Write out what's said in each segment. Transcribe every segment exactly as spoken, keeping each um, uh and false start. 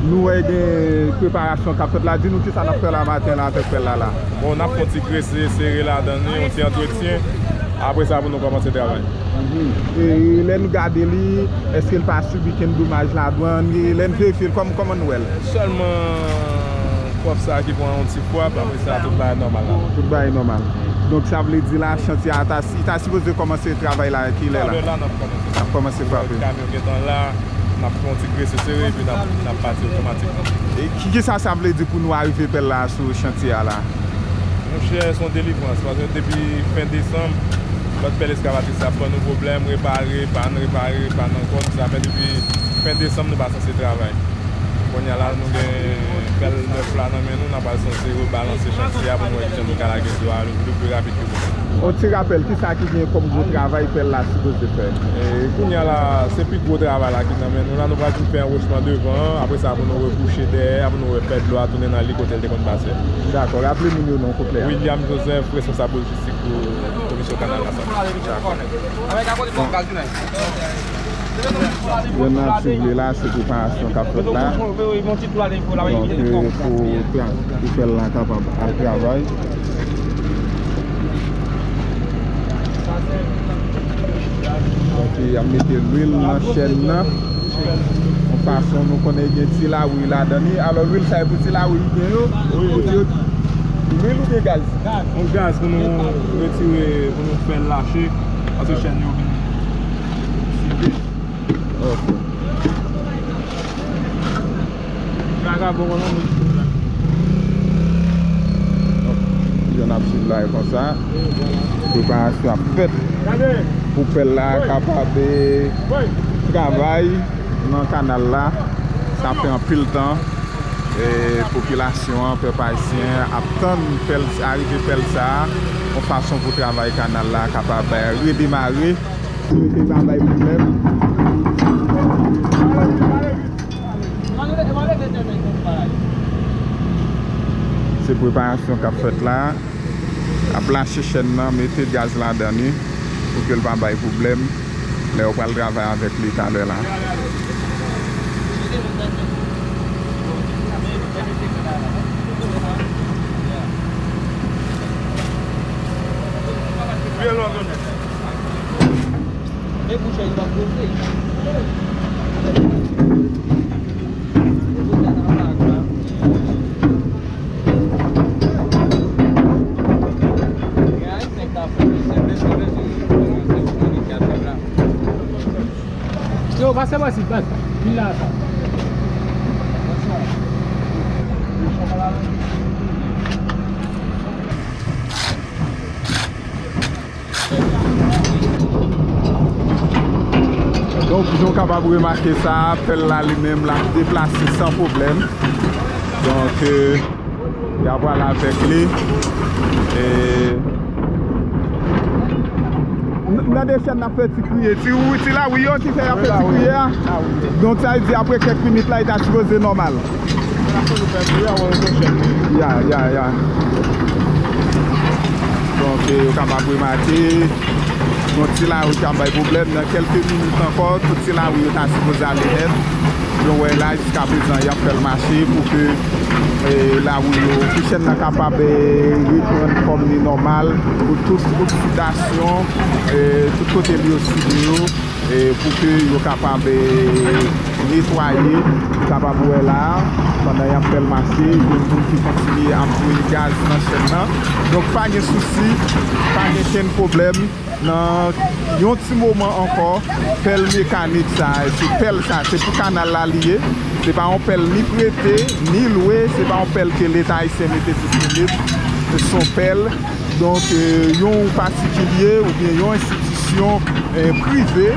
Nou wè gen preparasyon k ap fèt la. Di nou kisa n ap fè la maten la avèk pèl la la. Bon, n ap fè yon ti grese sere ladan li, yon ti antretyen. Apre sa, pou nou kòmanse travay. Mhm. E lè n gade li, èske l pa sibi kenn domaj ladan li? Lè n verifye l, kòm, kòman nou wè l? Sèlman kòf sa ki pran yon ti frap, apre sa, tout bagay nòmal la. Tout bagay nòmal. Donk, sa vle di la, chantye a ta, li ta sipoze kòmanse travay la, kilè la? Talè la, n ap kòmanse. N ap kòmanse frape. Kamyon gentan la, n ap fè yon ti grese sere, epi n ap, n ap pati otomatikman. E ki, kisa sa vle di pou nou arive pèl la sou chantye a la? Monchè, se yon delivrans, paske depi fen desanm, lòt pèl eskavatris la ap ban nou pwoblèm, repare, pa n repare, pa n ankò, sa fè depi fen desanm nou pa sanse travay. Kounye a la, nou gen pèl nèf la nan men nou, n ap al sanse rebalanse chantye a pou nou wè kijan nou ka lage dlo a le, le pli rapid ke posib. On ti rapèl, kisa ki gen kòm gwo travay pèl la sipoze fè? E, kounye a la, se pi gwo travay la ki nan men nou la, nou pral vin fè anwochman devan an, apre sa pou nou rebouche dèyè a, pou nou refè dlo a tounen nan li kote l te konn pase. Dakò, raple moun yo non, konplè a. William Joseph, responsab lojistik pou komisyon kanal la sa. Dakò. Bon. Jan n ap sivle la, se preparasyon k ap fèt la. Donk, e, pou tra-, pou pèl la kapab ap travay. Donk, e, y ap mete lwil nan chèn nan. Yon fason nou konnen gen ti lawouy ladan li. Alò, lwil sa e pou ti lawouy li gen yo? Wi. Pou ti lwil oubyen gaz? Yon gaz pou nou retire, pou nou fè l lache. Paske chèn yo vin sibe. Ok. Bagay bon, bon, non. Jan n ap swiv la e konsa. Preparasyon ap fèt pou pèl la kapab, eh, travay nan kanal la. Sa fè anpil tan, eh, popilasyon an, pèp ayisyen an ap tann pèl, arive pèl sa a, yon fason pou travay kanal la kapab, eh, redemare. Pou yo te pa bay pwoblèm. Se preparasyon k ap fèt la. Ap lache chèn nan, mete gaz ladan li pou ke l pa bay pwoblèm lè yo pral travay avèk li talè la. Yo, pase bò isit, baz. Vin la sa. Donk, jan w kapab remake sa, pèl la li menm, l ap deplase san pwoblèm. Donk, euh, y ap pral avèk li. E, n-, nan de chèn n ap fè ti kriye. Ti, ti lawouy yo ki fè y ap fè ti kriye a. Donk, sa vle di apre kèk minit la, li ta sipoze nòmal. Ya, ya, ya. Donk, eh, yo kapab remake, yon ti lawouy k ap bay pwoblèm. Nan kèlke minit ankò, tout ti lawouy yo ta sipoze ale nèt. Nou wè la, jiskaprezan, y ap fè l mache pou ke, eh, lawouy yo, pou chèn nan kapab, eh, reprann fòm li nòmal, pou tout oksidasyon, eh, tout kote li okside yo, e pou ke yo kapab, e, netwaye, kapab wè la, pandan y ap fè l mache, gen moun ki kontinye ap voye gaz nan chèn nan. Donk, pa gen sousi, pa gen kenn pwoblèm. Nan yon ti moman ankò, pèl mekanik sa, se pèl sa, se pou kanal la li ye. Se pa yon pèl ni prete, ni lwe, se pa yon pèl ke Leta ayisyen mete disponib. Se yon pèl, donk, e, yon patikilye oubyen yon enstitisyon, e, prive,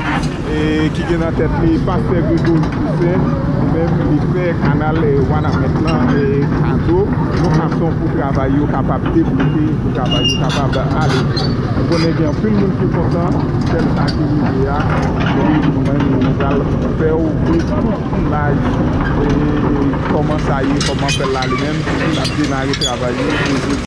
e, ki gen nan tèt li Pastè Gregory Toussaint, li menm, li fè kanal, e, Wanament lan, e, kado, yon fason pou travay yo kapab debloke, pou travay yo kapab ale. Nou konnen gen anpil moun ki kontan, pèl sa ki rive a, e, nou menm, nou pral fè w viv tout imaj, e, kòman sa ye, kòman pèl la li menm, l ap demare travay yo, e,